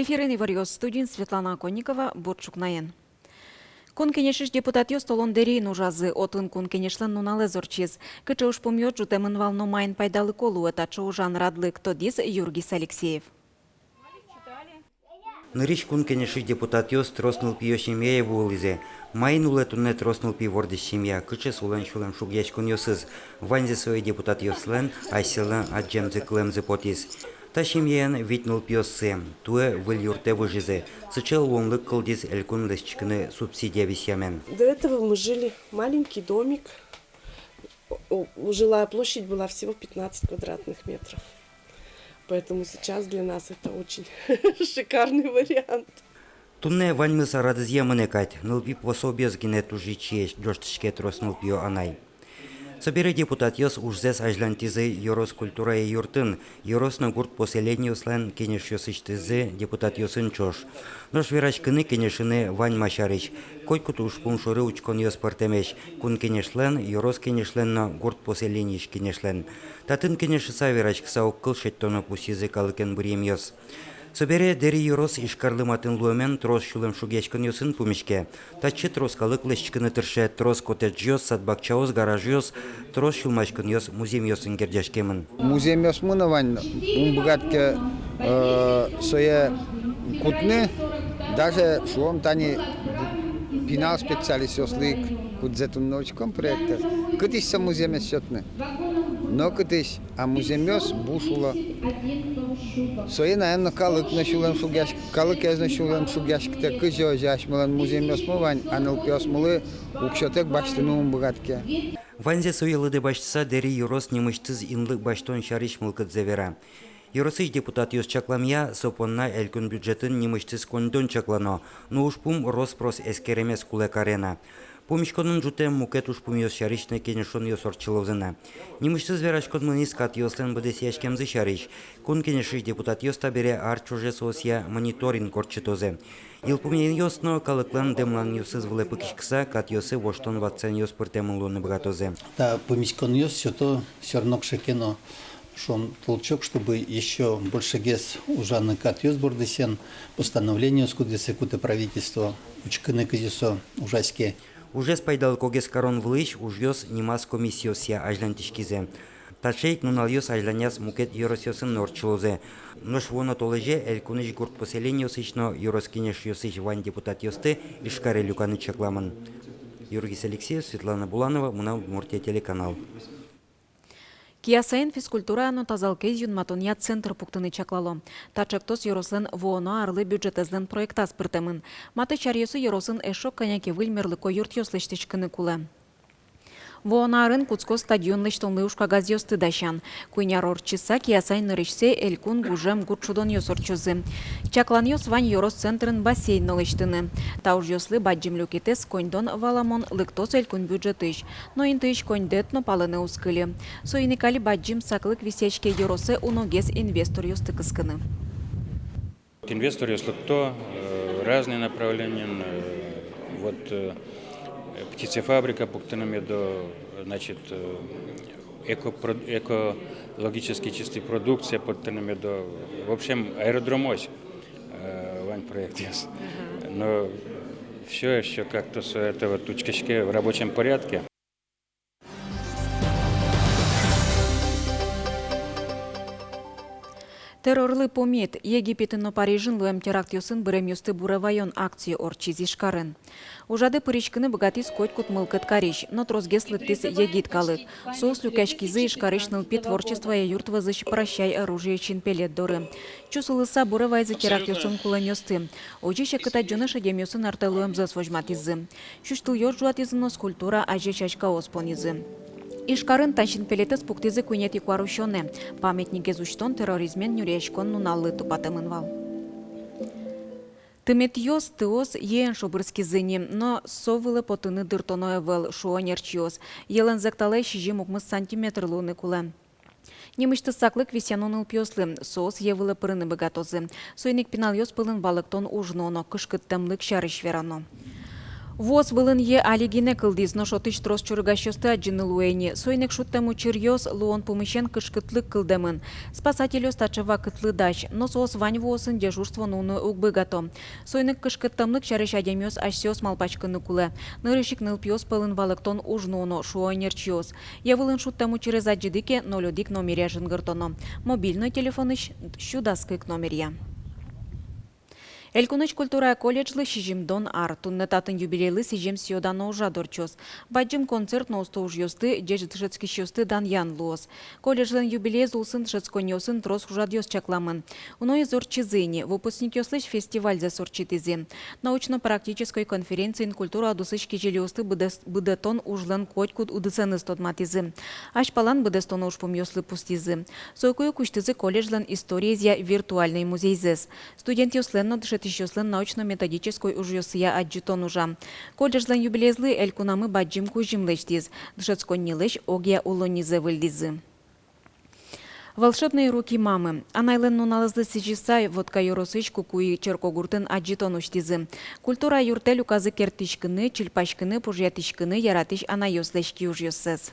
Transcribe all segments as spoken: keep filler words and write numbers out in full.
Эфирын иворъёс, студиын Светлана Оконникова. Бур ӵукнаен. Кун Кенешысь депутатъёс толон Дэриын ужазы, отын Кун Кенешлэн нуналэз ортчиз. Кыӵе ужпумъёс ӝутэмын вал но маин пайдалыко луэ таӵе ужан радлык, тодӥз Юргис Алексеев. Нырысь Кун Кенешысь депутатъёс трос нылпиё семьяе вуылӥзы. Маин улэ туннэ трос нылпи вордӥсь семья, кыӵе солэн сюлэмшугъяськонъёсыз, ваньзэ сое депутатъёслэн асьсэлэн адӟемзы-кылэмзы потӥз. Та семьяын вить нылпиоссы, туэ выль юртэ выжизы. Сыӵе луонлык кылдӥз элькун лэсьтӥськыны субсидия висъямен. До этого мы жили, маленький домик. О, жилая площадь была всего пятнадцать квадратных метров. Поэтому сейчас для нас это очень шикарный вариант. Туннэ ваньмыз радызъя мынэ кадь, нылпи пособиос гинэ туж ичиесь, ӝожтӥське трос нылпиё анай. Собере депутатъёс ужзэс азьлантӥзы ёрос культурая юртын, ёрос но гурт поселениослэн кенешъёсысьтызы депутатъёсын ӵош. Нош вераськыны, кенешыны вань ма сярысь. Котькуд ужпум шоры учконъёс пӧртэмесь: Кун Кенешлэн, ёрос кенешлэн но гурт поселениысь кенешлэн. Татын кенешыса, вераськыса огкыл шедьтоно, пусйизы калыкен быръемъёс. Собере Дэри ёрос Ижкарлы матын луэмен трос сюлэмшугъяськонъёсын пумиське. Татчы трос калык лэсьтӥськыны тырше, трос коттеджъёс, сад-бакчаос, гаражъёс, трос сюлмаськонъёс музъемъёсын герӟаськемын. Музъемъёсмы но вань, ум быгатӥське, э, сое кутыны, даже, шуом, тани пинал специалистъёслы ик, кудзэ туннэ учком проектэз, кытысь со музъемез сётыны. Нокытысь, а музъемъёс буш уло. Сое, наверно, калык но сюлэмшугъясь-, калыкез но сюлэмшугъяськытэ, кызьы озьы асьмелэн музъемъёсмы вань, а нылпиосмылы уксётэк басьтыны ум быгатӥське. Ваньзэ сое лыдэ басьтыса, Дэри ёрос нимысьтыз инлык басьтон сярысь мылкыдзэ вера. Ёросысь депутатъёс чакламъя, со понна элькун бюджетын нимысьтыз коньдон чаклано, но ужпум рос-прос эскеремез кулэ каре на. Пумиськонын ӝутэм мукет ужпумъёс сярысь но кенешонъёс ортчылозы на. Нимысьтыз вераськон мынӥз катъёслэн быдэсъяськемзы сярысь. Кун Кенешысь депутатъёс табере ар ӵоже соосъя мониторинг ортчытозы. Йылпумъянъёс но калыклэн дэмланъёсыз вылэ пыкиськыса, катъёсы воштон-ватсанъёс пыртэмын луыны быгатозы. Та пумиськонъёс сёто всё равно кыӵе ке но, шуом, толчок, чтобы ещё большегес ужаны катъёс бордысен, постановлениос, кудъёссэ кутэ правительство, учкыны, кызьы со ужаське. Ужез пайдалыкогес карон вылысь ужъёс нимаз комиссиосъя азьлантӥськизы. Таӵе ик нуналъёс азьланяз мукет ёросъёсын но ортчылозы. Нош вуоно толэзе элькунысь гурт поселениосысь но ёрос кенешъёсысь вань депутатъёсты Ижкаре люканы чакламын. Юргис Алексеев, Светлана Буланова, «Мынам Удмуртие» телеканал. Киясаын физкультурая но тазалыкез юнматонъя центр пуктыны чаклало. Та ӵектос ёрослэн вуоно арлы бюджетэзлэн проектаз пыртэмын. Матысь аръёсы ёросын эшшо кӧня ке выль мерлыко юртъёс лэсьтӥськыны кулэ. Вуоно арын кутско стадион лэсьтонлы ужкагазъёсты дасян. Куинь ар ортчыса, Киясаын нырысьсэ элькун гужем гурт шудонъёс ортчозы. Чакланъёс вань ёрос центрын бассейн но лэсьтыны. Та ужъёслы бадӟым люкетэз коньдон валамон лыктоз элькун бюджетысь. Но интыысь коньдэт но палэнэ уз кыльы. Соин ик али бадӟым саклык висъяське ёросэ уногес инвесторъёсты кыскыны. Инвесторъёс лыкто, э, разные направления, э, вот, э, птицефабрика пуктыны медо, значит, э, экопро-, экологически чистый продукция пуктыны медо. В общем, аэродромозь, э, вань проектъёс. Мгм. Но всё ещё как-то со этого тучкаське в рабочем порядке. Террорлы пумит. Египетын но Парижын луэм терактъёсын быремъёсты буре ваён акция ортчиз Ижкарын. Ужады пыриськыны быгатӥз котькуд мылкыд карись, но тросгес лыктӥз егит калык. Соос люкаськизы Ижкарысь нылпи творчествоя юрт вӧзысь «Прощай, оружие» синпелет доры. Чусылыса буре вайизы терактъёсын кулэмъёсты. Озьы секыт адӟонэ шедемъёсын артэ луэмзэс возьматӥзы. Сюсьтылъёс ӝуатӥзы но скульптура азе сяськаос понӥзы. Ижкарын та синпелетэз пуктӥзы куинетӥ куарусёнэ. Памятникез усьтон терроризмен нюръяськон нуналлы тупатэмын вал. Тыметъёс, тыос йӧэн шобырскизы ни, но со вылэ потыны дыртоно ӧвӧл, шуо ӧнерчиос. Йӧлэн зӧкталаез сизьым-укмыс сантиметр луыны кулэ. Нимысьтыз саклык висъяно нылпиослы, соос йӧ вылэ пырыны быгатозы. Соин ик пиналъёс пӧлын валэктон уж нуоно, кышкыттэмлык сярысь верано. Вуос вылын йӧ али гинэ кылдӥз, нош отысь трос чорыгасьёсты адӟыны луэ ини. Соин ик шудтэм учыръёс луон пумысен кышкытлык кылдэмын. Спасательёс таӵе вакытлы дась, но соос вань вуосын дежурство нуыны уг быгато. Соин ик кышкыттэмлык сярысь адямиос асьсэос малпаськыны кулэ. Нырысь ик нылпиос пӧлын валэктон уж нуоно, шуо ӧнерчиос. Йӧ вылын шудтэм учырез адӟиды ке, ноль одӥг номеръя жингыртоно. Мобильной телефонысь сю дас кык номеръя. Элькунысь культура колледжлы сизьымдон ар. Туннэ татын юбилейлы сӥзем сӥё-дано ужрад ортчоз. Бадӟым концерт но усто ужъёсты, ӟеч дышетскисьёсты данъян луоз. Колледжлэн юбилеез улсын дышетсконниосын трос ужрадъёс чакламын. Уноез ортчизы ини, выпускникъёслэсь фестивальзэс ортчытӥзы. Научно-практической конференциын культура удысысь кизилиосты быдэс-, быдэтон ужлэн котькуд удысэныз тодматӥзы. Азьпалан быдэстоно ужпумъёслы пустӥзы. Соку ик усьтӥзы колледжлэн историезъя виртуальной музейзэс. Студентъёслэн но дышетӥсьёслэн научно-методической ужъёссыя адӟытон ужа. Колледжлэн юбилеезлы элькунамы бадӟым кузьым лэсьтӥз. Дышетсконнилэсь огъя улоннизэ выльдӥзы. Волшебные руки мамы. Анайлэн нуналызлы сӥзьыса Вотка ёросысь Кукуй черкогуртын адӟытон усьтӥзы. Культура юртэ люказы керттӥськыны, чильпаськыны, пужъятӥськыны яратӥсь анайёслэсь киужъёссэс.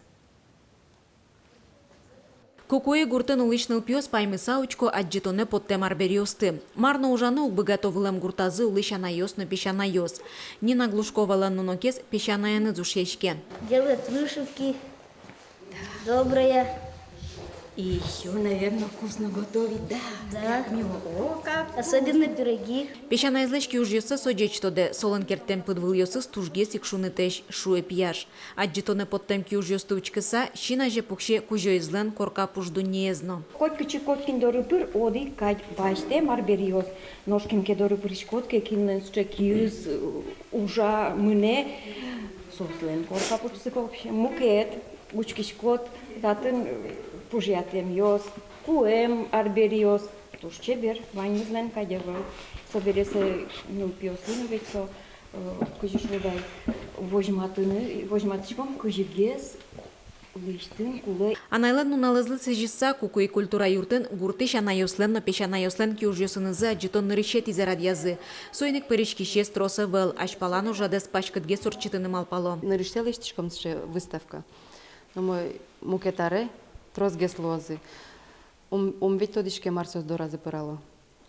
Кукуй гуртын улӥсь нылпиос паймыса учко адӟытонэ поттэм арбериосты. Мар но ужаны уг быгато вылэм гуртазы улӥсь анайёс но песянайёс. Нина Глушковалэн нунокез песянаеныз ушъяське. Делает вышивки. Доброе. И ещё, наверное, вкусно готовить, да? Да. Как мило. О, как вкусно. Особенно пироги. Песянаезлэсь киужъёссэ со ӟеч тодэ, солэн керттэм пыдвылъёсыз тужгес ик шунытэсь, шуэ пияш. Адӟытонэ поттэм киужъёсты учкыса, син азе пуксе кузёезлэн корка пуш дуннеез но. Котькытчы, котькин доры пыр, одӥг кадь басьтэм арбериос. Нош кин ке доры пыриськод ке, кинлэн сыӵе киыз, э, ужа, мынэ, соослэн корка пушсы ке вообще мукет. Учкиськод, татын, э, пужъятэмъёс, куэм арбериос. Туж чебер, ваньмызлэн кадь ӧвӧл. Собере сое нылпиослы но ведь со, э, кызьы шуод ай, возьматыны, возьматӥськом, кызьы гес лэсьтыны кулэ. Анайлэн нуналызлы сӥзьыса Кукуй культура юртын гуртысь анайёслэн но песянайёслэн киужъёсынызы адӟытон нырысетӥзэ радъязы. Соин ик пыриськисез трос ӧвӧл, азьпалан ужрадэз паськытгес ортчытыны малпало. Нырысьсэ лэсьтӥськом сыӵе выставка. Но мой мукет аре тросгес луозы. Ум, ум ведь тодӥське, мар соос доразы пырало.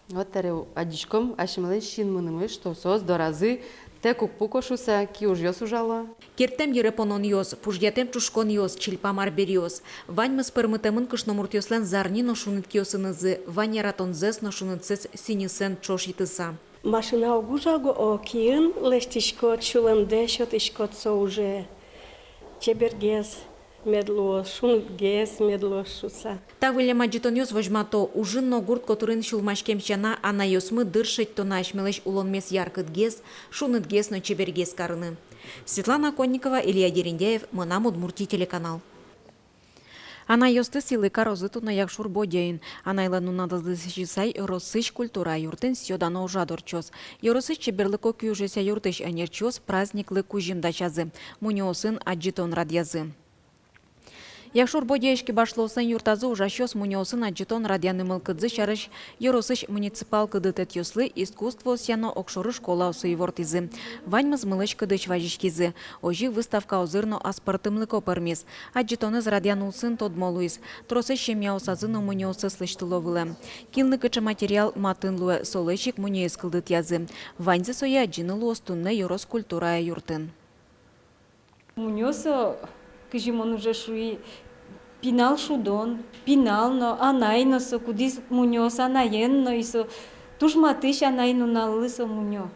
Вот таре адӟиськом асьмелэн синмынымы, что соос доразы тэк уг пуко шуса, киужъёс ужало. Керттэм йыре пононъёс, пужъятэм чушконъёс, чильпам арбериос. Ваньмыз пӧрмытэмын кышномуртъёслэн зарни но шуныт киосынызы, вань яратонзэс но шунытсэс сӥньысэн ӵошитыса. Машина уг ужа уго, о, киын лэсьтӥськод, сюлэмдэ сётӥськод со уже. Чебергес мед луоз, шунытгес мед луоз шуса. Та выллем адӟытонъёс возьмато, ужын но гурт котырын сюлмаськем сяна, анайёсмы дыр шедьтоно асьмелэсь улонмес яркытгес, шунытгес но чебергес карыны. Светлана Оконникова, Илья Дерендяев, «Мынам Удмуртие» телеканал. Анайёсты сӥлы карозы туннэ Якшур-Бӧдьяын. Анайлэн нуналызлы сӥзьыса ёросысь культура юртын сӥё-дано ужрад ортчоз. Ёросысь чеберлыко киужъёсъя юртысь ӧнерчиос праздниклы кузьым дасязы, мунёосын адӟытон радъязы. Якшур-Бӧдьяысь кибашлыослэн юртазы ужасьёс мунёосын адӟытон радъяны мылкыдзы сярысь ёросысь муниципал кылдытэтъёслы, искусствоосъя но огшоры школаосы ивортӥзы. Ваньмыз мылысь-кыдысь вазиськизы. Озьы выставка узыр но аспӧртэмлыко пӧрмиз. Адӟытонэз радъян улсын тодмо луиз: тросэз семьяосазы но мунёоссэс лэсьтыло вылэм. Кинлы кыӵе материал матын луэ, солэсь ик мунёез кылдытъязы. Ваньзэ сое адӟыны луоз туннэ ёрос культурая юртын. Мунё со, кызьы мон уже шуи, пинал шудон, пинал но, анай но со, кудӥз мунёос анаен но, и со туж матысь анай нуналлы со мунё.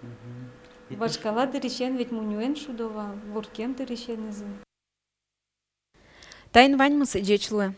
Мгм. Вашкала дырысен ведь мунёен шудо вал, вордскем дырысенызы. Таин ваньмыз, ӟеч луэ.